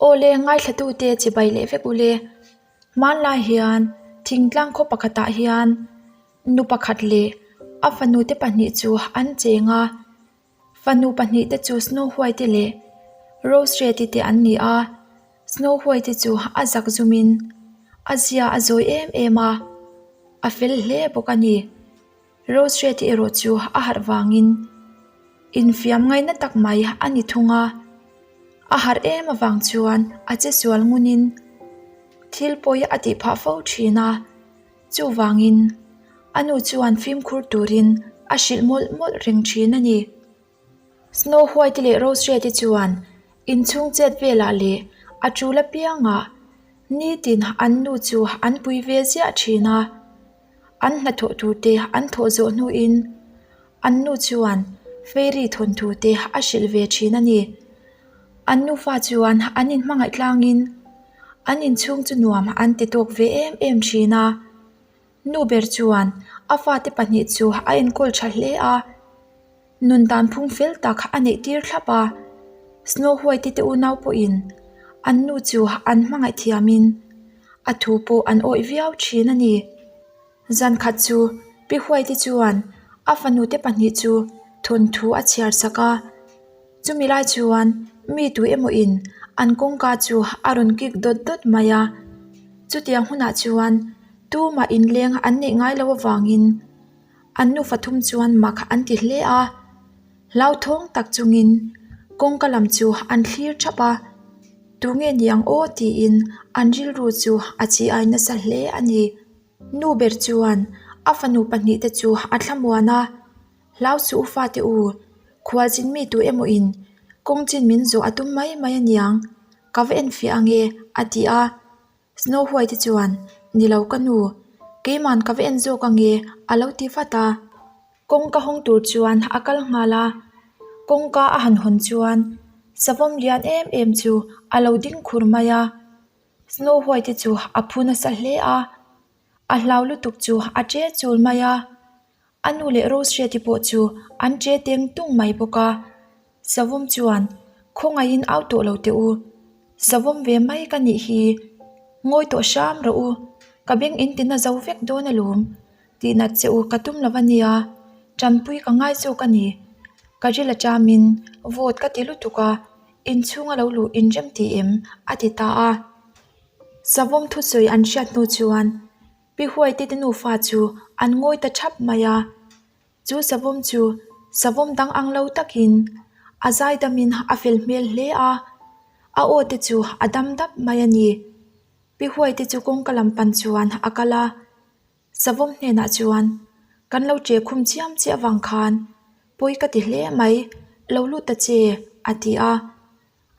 Awle, ngaithlatute chibai leh vek ule. Hmanlai hian thingtlang khaw pakhatah hian nu pakhat leh a fanute pahnih chu an cheng a. Fanu pahnihte chu Snow White-i leh Rose Red-i te an ni a. Snow White-i chu a zak zumin a zia a zawi em em a, a fel hle bawk a ni. Rose Red-i erawh chu a harh vangin infiam ngaina tak mai a ni thung a. A harh em avang chuan a che sual ngunin thil pawi a tih phah fo thin a. Chuvangin a nu chuan fimkhur turin a hrilh mawlh mawlh reng thin a ni. Snow White leh Rose Red chuan inchhung chet velah leh a tul apiangah nitin an nu chu an pui ve ziah thin a. An hnathawh tur te an thawh zawh hnuin an nu chuan fairy thawnthu te a hrilh ve thin a ni. An nufa chuan an inhmangaih tlangin an inchhung chu nuam an ti tawk ve em em thin a. Nu ber chuan a fate pahnih chu a enkawl tha hle a, nun dan phung fel tak a neih tir thlap a. Snow White te unau pawhin an nu chu an hmangaih thiamin a thu pawh an awih viau thin a ni. Zan khat chu Pi Huaite chuan a fanute pahnih chu thawnthu a chhiar sak a. Chumi lai chuan mi tu emaw in an kawngka chu a rawn kik dawt dawt mai a. Chutiang hunah chuan tumah inleng an neih ngai loh avangin an nufa thum chuan mak an ti hle a. Hlauthawng tak chungin kawngka lam chu an thlir thap a. Tunge ni ang aw tiin an rilru chu a chi ai nasa hle a ni. Nu ber chuan a fanu pahnihte chu a thlamuan a, Hlau suh u fate u, khualchin mi tu emaw in kawng chin min zawh a tum mai mai aniang, ka va enfiah ange a ti a. Snow White chuan, Ni lo ka nu, keiman ka va en zawk ange a lo ti vat a. Kawngka hawng tur chuan a kal nghal a, kawngka a han hawn chuan savawm lian em em chu a lo ding khur mai a. Snow White chu a phu nasa hle a, a hlau lutuk chu a che chul mai a. A nu leh Rose Hriati pawh chu an che teng tung mai bawk a. Savawm chuan, Khawngaihin au tawh lo teh u. Savawm ve mai ka nih hi. Ngawi tawh hram rawh u. Ka beng in tina zo vek dawn alawm. Tihnat che u ka tum lo a nia. Tanpui ka ngai zawk a ni. Ka ril aṭamin vote ka ti lutuk a. Inchhunga lo luh inrem ti em? a ti ta a. Savawm thusawi an hriat hnu chuan Pi Huaite te nufa chu an ngawi ta thap mai a. Chu savawm chu savawm dang ang lo takin a zaidamin a fel hmel hle a, a aw te chu a dam dap mai a ni. Pi Huaite chu kawngka lam pan chuan a kal a. Savawm hnenah chuan, Kan lo che khum chiam chiah avang khan pawi ka ti hle mai, lo lut ta che, a ti a.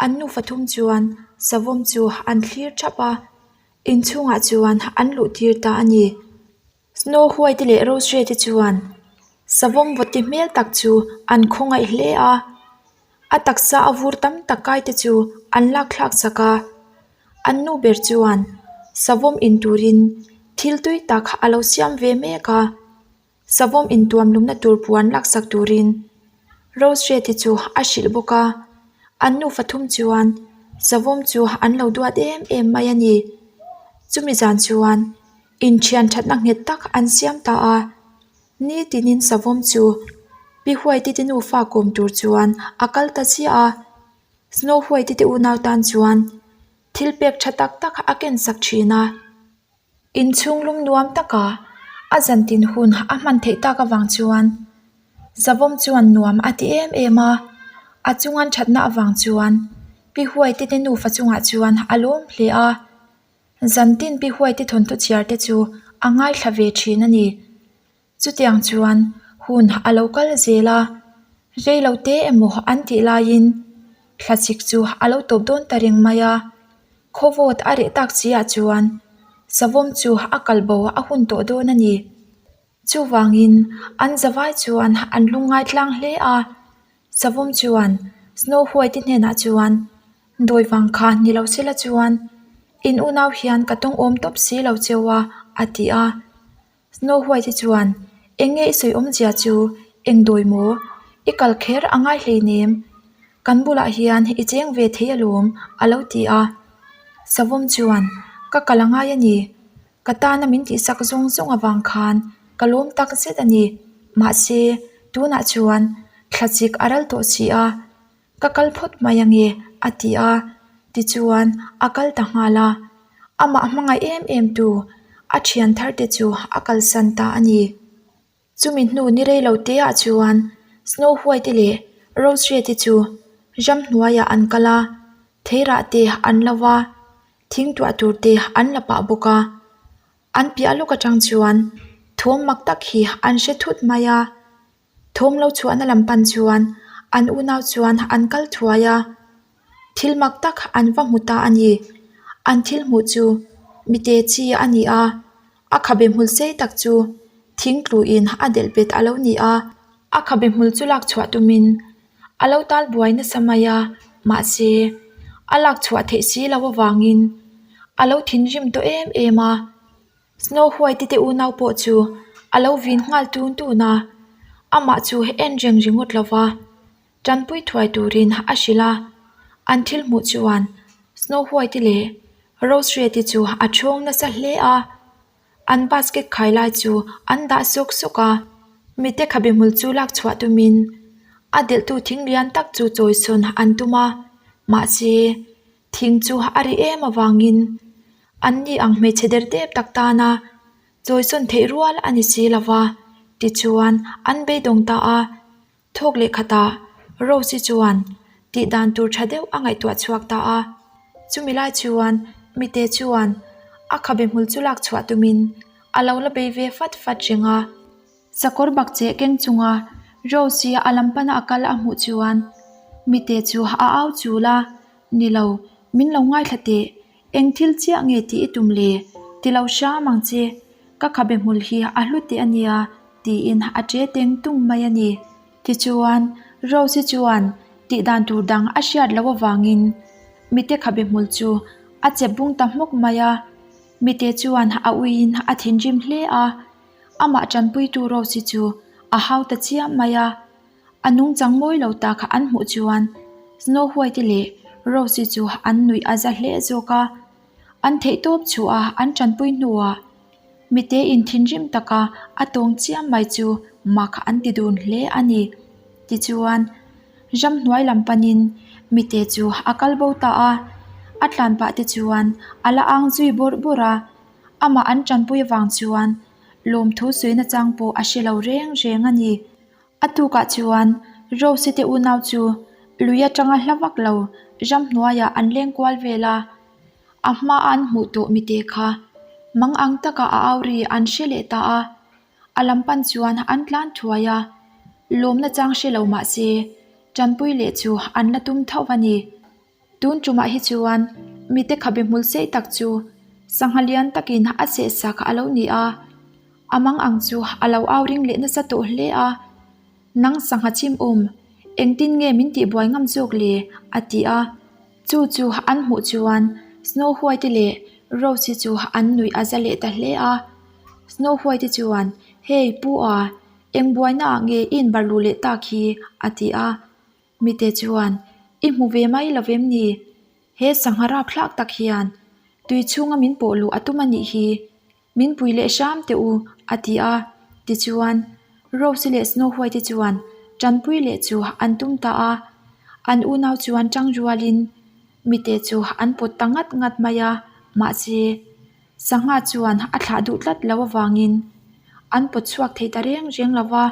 An nufa thum chuan savawm chu an thlir thap a, inchhungah chuan an luh tir ta a ni. Snow White leh Rose Red te chuan savawm vawti hmel tak chu an khawngaih hle a, a taksa a vur tam tak kai te chu an lak thlak sak a. An nu ber chuan savawm in turin thil tui tak a lo siam ve mek a, savawm intuam lumna tur puan laksak turin Rose Red-i chu a hrilh bawk a, an nufa thum chuan savawm chu an lo duat em em mai a ni. Chumi zan chuan inthian thatna nghet tak an siam ta a, nitinin savawm chu Pi Huaiti te nufa kawm tur chuan a kal ta chiah a. Snow White te unau tan chuan thil pek tha tak tak a ken sak thin a. Inchhung lum nuam taka a zan tin hun a hman theih tak avang chuan savawm chuan nuam a ti em em a. A chungan thatna avang chuan Pi Huaite te nufa chungah chuan a lawm hle a. Zan tin Pi Huaite thawnthu chhiar te chu a ngaithla ve thin a ni. Chutiang chuan hun a lo kal zel a, rei lo te emaw an tih laiin thlasik chu a lo tawp dawn ta reng mai a, khawvawt a reh tak chi ah chuan savawm chu a kal bo a hun tawh dawn a ni. Chuvangin an zavai chuan an lungngai tlang hle a, savawm chuan Snow White hnenah chuan dawi vang kha ni lo sela chuan in unau hian ka tawng awm tawp si lo cheu a, a ti a. Snow White hi chuan, Eng nge i sawi awmzia chu? Eng dawi maw? I kal kher a ngai hleinem. Kan bulah hian i cheng ve thei alawm a lo ti a. Savawm chuan, Ka kal a ngai a ni. Ka tana min tihsak zawng zawng avang khan ka lawm tak zet a ni. Mahse, tunah chuan thlachik a ral tawh si a, ka kal phawt mai ange a ti a. Tichuan, a kal ta nghal a. Amah hmangaih em em tu a thian thar te chu a kalsan ta a ni. Chumi hnu ni rei lo te ah chuan Snow White leh Rose Red te chu ram hnuaiah an kal a, theirah te an lo va, thing tuah tur te an la pah bawk a. An piah lawk atang chuan thawm mak tak hi an hre thut mai a, thawm lo chhuahna lam pan chuan an unau chuan an kal thuai a. Thil mak tak an va hmu ta a ni. An thil hmuh chu mite chi a ni a, a khabe hmul sei tak chu thing tluin a delh bet a lo ni a. A khabe hmul chu lak chhuah tumin a lo tal buai nasa mai a, mahse a lak chhuah theih si lo avangin a lo thinrim tawh em em a. Snow White te unau pawh chu a lo vin nghal tun tun a, amah chu en reng ringawt lo va. Tanpui thuai turin a hrilh a, an thil hmuh chuan Snow White leh Rose Red chu a thawng nasa hle a, an basket khai lai chu an dah sawk sawk a, mite khabe hmul chu lak chhuah tumin a delhtu thing lian tak chu chawisawn an tum a, mahse thing chu a ri em avangin anni ang hmeichhe der dep tak tana chawisawn theih rual a ni si lova, tichuan an beidawng ta a. Thawk leh khatah Rose-i chuan tih dan tur tha deuh a ngaihtuah chhuak ta a. Chumi lai chuan mite chuan a khabe hmul chu lak chhuah tumin a lo la bei ve fat fat reng a. Sakawr bak cheh keng chunga Rose-i a lam pana a kal a hmuh chuan mite chu a au chul a, Ni lo, min lo ngaithla teh, eng thil chiah nge tih i tum le? Ti lo hram ang che, ka khabe hmul hi a hlu teh a nia tiin a che teng tung mai a ni. Tichuan, Rose-i chuan tih dan tur dang a hriat loh avangin mite khabe hmul chu a chep bung ta hmawk mai a. Mite chuan a uiin a thinrim hle a, amah tanpuitu Rose-i chu a hau ta chiam mai a. A nungchang mawi lo tak an hmuh chuan Snow White-i leh Rose-i chu an nuih a za hle zawk a. An theihtawp chhuah a an tanpui hnuah Mite in thinrim taka a tawng chiam mai chu mak an ti dun hle a ni. Tichuan, ramhnuai lam panin mite chu a kal bo ta a, a tlan pah te chuan a la ang zui bawrh bawrh a, amah an tanpui avang chuan lawmthu sawi nachang pawh a hre lo reng reng a ni. A tukah chuan Rose te unau chu lui atanga hla vak lo ramhnuaiah an leng kual vel a. A hma a an hmuh tawh mite kha mang ang taka a au ri an hre leh ta a, a lam pan chuan an tlan thuai a, lawmna chang hre lo mah se tanpui leh chu an la tum tho a ni. Tun tumah hi chuan mite khabe hmul sei tak chu sangha lian takin a seh sak a lo ni a, a mang ang chu a lo au ring leh nasa tawh hle a. Nang sangha chim awm, engtin nge min tihbuai ngam zawk le? a ti a. Chu chu an hmuh chuan Snow White leh Rose chu an nuih a za leh ta hle a. Snow White chuan, Hey pu a, eng buaina ah nge i inbar luh leh tak hi? a ti a. Mite chuan, I hmu ve mai lo vem ni? He sangha rapthlak tak hian tui chhunga min pawh luh a tum a nih hi. Min pui leh hram teh u, a ti a. Tichuan, Rose leh Snow White chuan tanpui leh chu an tum ta a. An unau chuan tang rualin mite chu an pawt ta ngat ngat mai a, mahse, sangha chuan a thlah duh tlat lo avangin an pawt chhuak thei ta reng reng lo va.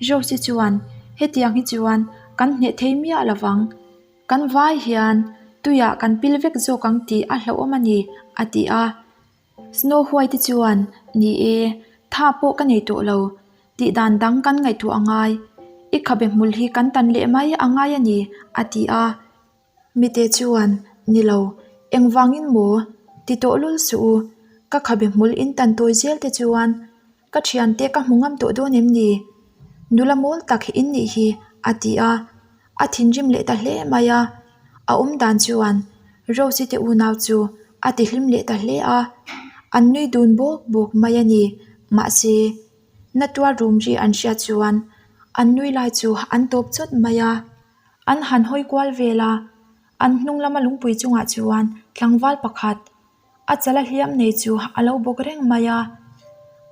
Rose chuan, Hetiang hi chuan kan hneh thei miah lo vang. Kan vai hian tuiah kan pil vek zawk ang tih a hlauhawm a ni, a ti a. Snow White chuan, Ni e, tha pawh ka nei tawh lo. Tih dan dang kan ngaihtuah a ngai. I khabe hmul hi kan tan leh mai a ngai a ni, a ti a. Mite chuan, Ni lo, engvangin maw? Ti tawh lul suh u. Ka khabe hmul in tan tawi zel te chuan ka thiante ka hmu ngam tawh dawn em ni? Nula mawl tak in nih hi, a ti a. A thinrim leh ta hle mai a, a awm dan chuan Rose-i te unau chu a ti hlim leh ta hle a, an nui dun bawk bawk mai a ni. Mahse, na tuar rum ri an hriat chuan an nui lai chu an tawp chawt mai a. An han hawi kual vel a, an hnung lama lungpui chungah chuan tlangval pakhat a chala hliam nei chu a lo bawk reng mai a.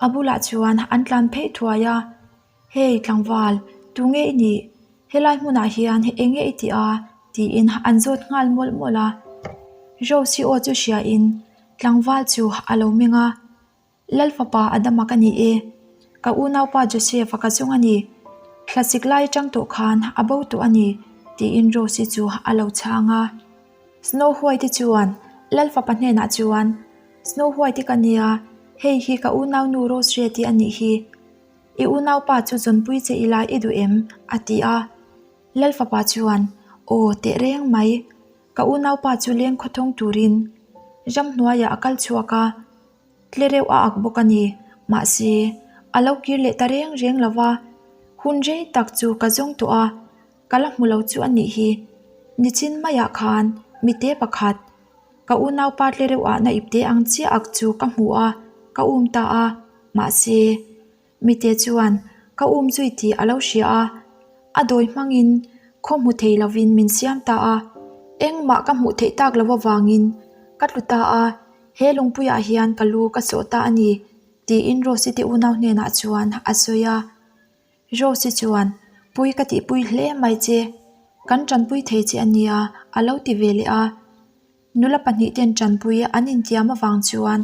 A bulah chuan an tlan phei thuai a, Hei tlangval, tunge i nih? Helai hmunah hian eng nge i tih a? tiin an zawt nghal mawlh mawlh a. Rose-i aw chu hriain tlangval chu a lo meng a. Lal fapa Adama ka ni e, ka unaupa Joseph-a ka zawng a ni. Thlasik lai atang tawh khan a bo tawh a ni, tiin Rose-i chu a lo chhang a. Snow White-i chuan Lal fapa hnenah chuan, Snow White-i ka nia, hei hi ka unaunu Rose Red-i a nih hi. I unaupa chu zawnpui che ila i duh em? a ti a. Lal fapa chuan, Aw, teh reng mai. Ka unaupa chu leng khawthawng turin ramhnuaiah a kal chhuak a. Tle reuh a ak bawk a ni. Mahse, a lo kir leh ta reng reng lo va, hun rei tak chu ka zawng tawh a, ka la hmu lo chu a nih hi. Nichin maiah khan mite pakhat, ka unaupa tle reuh ahna ipte ang chiah ak chu ka hmu a, ka um ta a. Mahse, mite chuan ka um zui tih a lo hria a, a dawi hmangin khaw hmu thei lovin min siam ta a, engmah ka hmuh theih tak lo avangin ka tlu ta a, he lungpuiah hian ka lu ka sawh ta a ni, tiin Rose-i te unau hnenah chuan a sawi a. Rose-i chuan, Pui ka tihpui hle mai che, kan tanpui thei che a nia, a lo ti ve leh a. Nula pahnihten tanpui an intiam avang chuan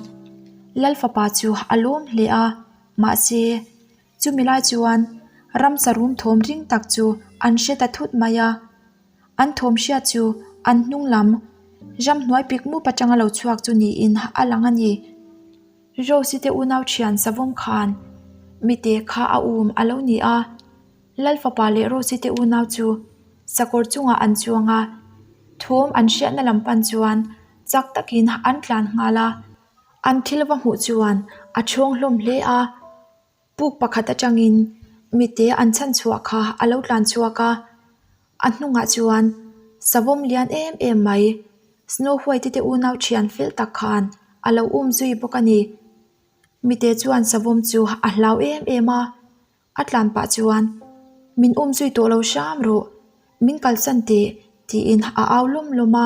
Lal fapa chu a lawm hle a, mahse, chumi lai chuan ramsa rum thawm ring tak chu an hre ta thut mai a. An thawm hriat chu an hnung lam ramhnuai pik mup atanga lo chhuak chu niin a lang a ni. Rose-i te unau thian savawm khan mite kha a um a lo ni a. Lal fapa leh Rose-i te unau chu sakawr chungah an chuang a, thawm an hriatna lam pan chuan chak takin an tlan nghal a. An thil va hmuh chuan a chhawng hlawm hle a, puk pakhat atangin mite an chhan chhuah kha a lo tlan chhuak a, a hnungah chuan savawm lian em em mai Snow White-i te unau thian fel tak khan a lo um zui bawk a ni. Mite chuan savawm chu a hlau em em a. A tlan pah chuan, Min um zui tawh lo hram rawh, min kalsan teh, tiin a au lawm lawm a.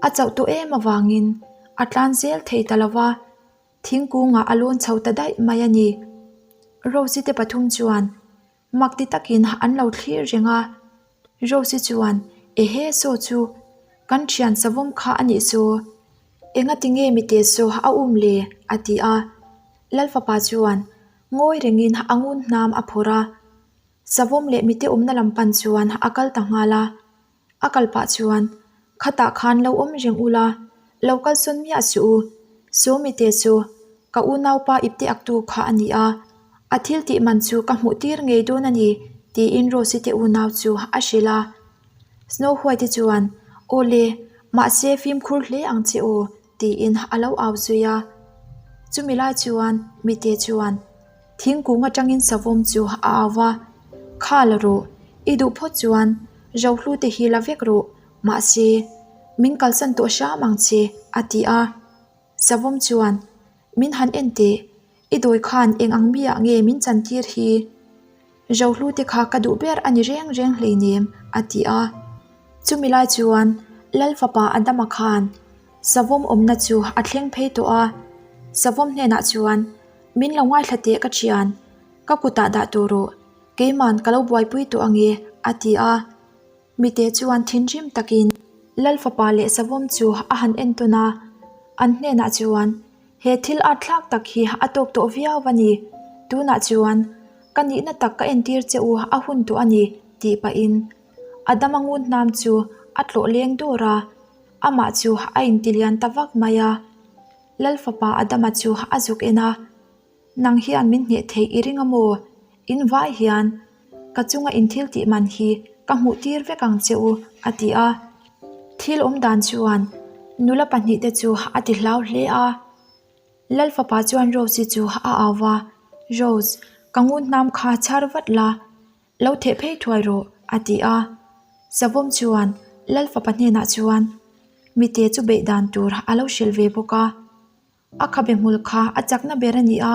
A chauh tawh em avangin a tlan zel thei ta lo va, thingkungah a lawn chho ta daih mai a ni. Rose-i te pathum chuan mak ti takin an lo thlir reng a. Rose-i chuan, Ehe, saw chu kan thian savawm kha a nih chu. Engati nge mite saw a um le? a ti a. Lalfapa chuan, Ngawi rengin a ngun hnam a phawrh a, savawm leh mite awmna lam pan chuan a kal ta nghal a. A kal pah chuan, Khatah khan lo awm reng ula, lo kal sawn miah suh u. Saw mite chu ka unaupa ipte aktu kha a ni a, a thil tih man chu ka hmuh tir ngei dawn a ni, tiin Rose-i te unau chu a hrilh a. Snow White-i chuan, Aw le, mahse fimkhur hle ang che aw, tiin a lo au zui a. Chumi lai chuan mite chuan thingkung atangin savawm chu a au va, Kha la rawh, i duh phawt chuan Rohlu te hi la vek rawh, mahse min kalsan tawh hram ang che, a ti a. Savawm chuan, Min han en teh, i dawi khan eng ang miah nge min chantir hi? Rohlu te kha ka duh ber a ni reng reng hleinem, a ti a. Chumi lai chuan Lal fapa Adama khan Savawm awmna chu a thleng phei tawh a, Savawm hnenah chuan, Min lo ngaithla teh ka thian, ka kutah dah tawh rawh, keiman ka lo buaipui tawh ange, a ti a. Mite chuan thinrim takin Lal fapa leh Savawm chu a han en tawn a, an hnenah chuan, He thil at thlak tak hi a tawk tawh viau a ni, tunah chuan ka nihna tak ka entir che u a hun tawh a ni, tih pahin Adama ngun hnam chu a tlawh leng dawr a, amah chu a intilian ta vak mai a. Lal fapa Adama chu a zuk en a, Nang hian min hneh theih i ring a maw? In vai hian ka chunga in thil tih man hi ka hmuh tir vek ang che u, a ti a. Thil awm dan chuan nula pahnihte chu a ti hlau hle a. Lal fapa chuan Rose-i chu a au va, Rose, ka ngun hnam kha chhar vat la, Lo theh phei thuai rawh, a ti a. Savawm chuan Lal fapa hnenah chuan mite chu beih dan tur a lo hrilh ve bawk a. A khabe hmul kha a chakna ber a ni a,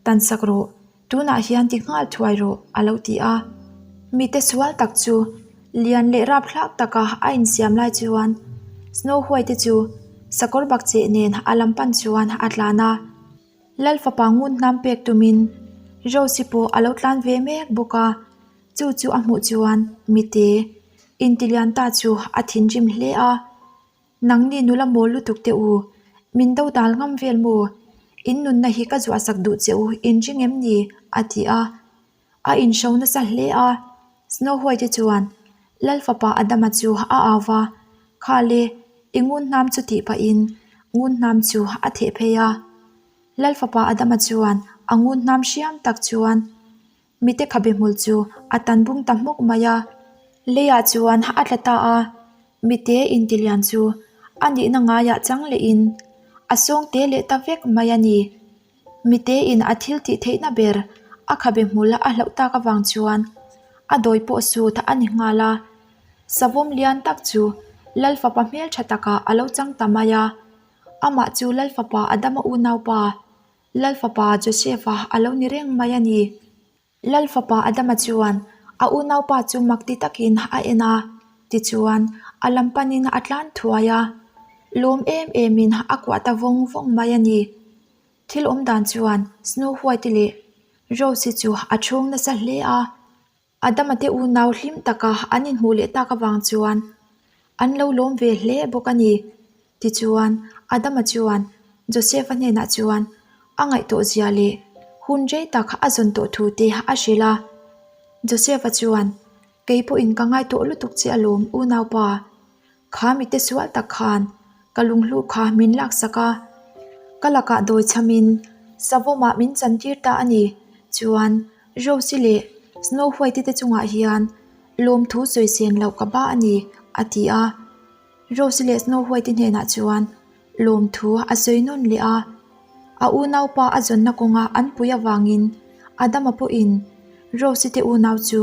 tan sak rawh, tunah hian ti nghal thuai rawh, a lo ti a. Mite sual tak chu. Lian leh rapthlak taka a insiam lai chuan Snow White chu sakawr bakcheh nen a lam pan chuan a tlan a. Lal fapa ngun hnam pek tumin Rose pawh a lo tlan ve mek bawk a, chu chu a hmuh chuan mite intilian ta chu a thinrim hle a. Nangni nula mawl lutuk teh u, min do dal ngam vel maw? In nunna hi ka zuahsak duh che u, in ring em ni? a ti a. A inhro nasa hle a. Snow White chuan Lal fapa Adama chu a au va, Kha le, i ngun hnam chu tih pahin ngun hnam chu a theh phei a. Lal fapa Adama chuan a ngun hnam hriam tak chuan Mite khabe hmul chu a tan bung ta hmawk mai a. Leiah chuan a tla ta a, mite intilian chu a nihna ngaiah chang lehin a sawng te leh ta vek mai a ni. Mite in a thil tih theihna ber a khabe hmul a hlauh tak avang chuan a dawi pawh sut a ni nghal a. Savawm lian tak chu Lal fapa hmeltha takah a lo chang ta mai a, amah chu Lal fapa Adama unaupa Lal fapa Joseph-a a lo ni reng mai a ni. Lal fapa Adama chuan a unaupa chu mak ti takin a en a, tichuan a lam panin a tlan thuai a, lawm em emin a kuah ta vawng vawng mai a ni. Thil awm dan chuan Snow White leh Rose-i chu a chhung nasa hle a. Adama te unau hlim taka an inhmuh leh tak avang chuan an lo lawm ve hle bawk a ni. Tichuan, Adama chuan Joseph-a hnenah chuan a ngaihtuah zia leh hun rei tak a zawn tawh thu te a hrilh a. Joseph-a chuan, Kei pawhin ka ngaihtuah lutuk che alawm unaupa. Kha mite sual tak khan ka lunghlu kha min laksak a, ka lakah dawi chhamin savawmah min chantir ta a ni. Chuan Rose-i leh Snow White-i te chungah hian lawmthu sawi sen loh ka ba a ni, a ti a. Rose-i leh Snow White-i hnenah chuan lawmthu a sawi nawn leh a. A unaupa a zawnna kawnga an pui avangin Adama pawhin Rose-i te unau chu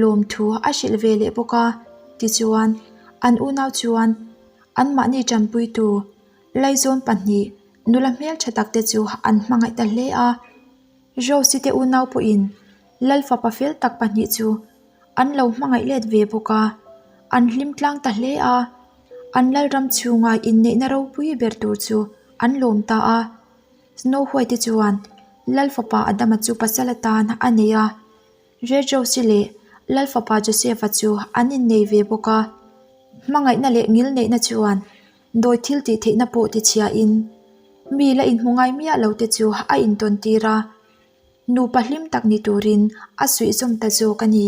lawmthu a hrilh ve leh bawk a. Tichuan, an unau chuan anmahni tanpuitu Laizawn pahnih nula hmeltha tak te chu an hmangaih ta hle a. Rose-i te unau pawhin Lal fapa fel tak pahnih chu an lo hmangaih let ve bawk a, an hlim tlang ta hle a. An lalram chhunga inneihna ropui ber tur chu an lawm ta a. Snow White chuan Lal fapa Adama chu pasal atan a nei a, Red Rose leh Lal fapa Joseph-a chu an innei ve bawk a. Hmangaihna leh ngilneihna chuan dawi thil tih theihna pawh tichhiain mi la inhmu ngai miah lo te chu a intawn tir a, nupa hlim tak ni turin a suihzawm ta zawk a ni.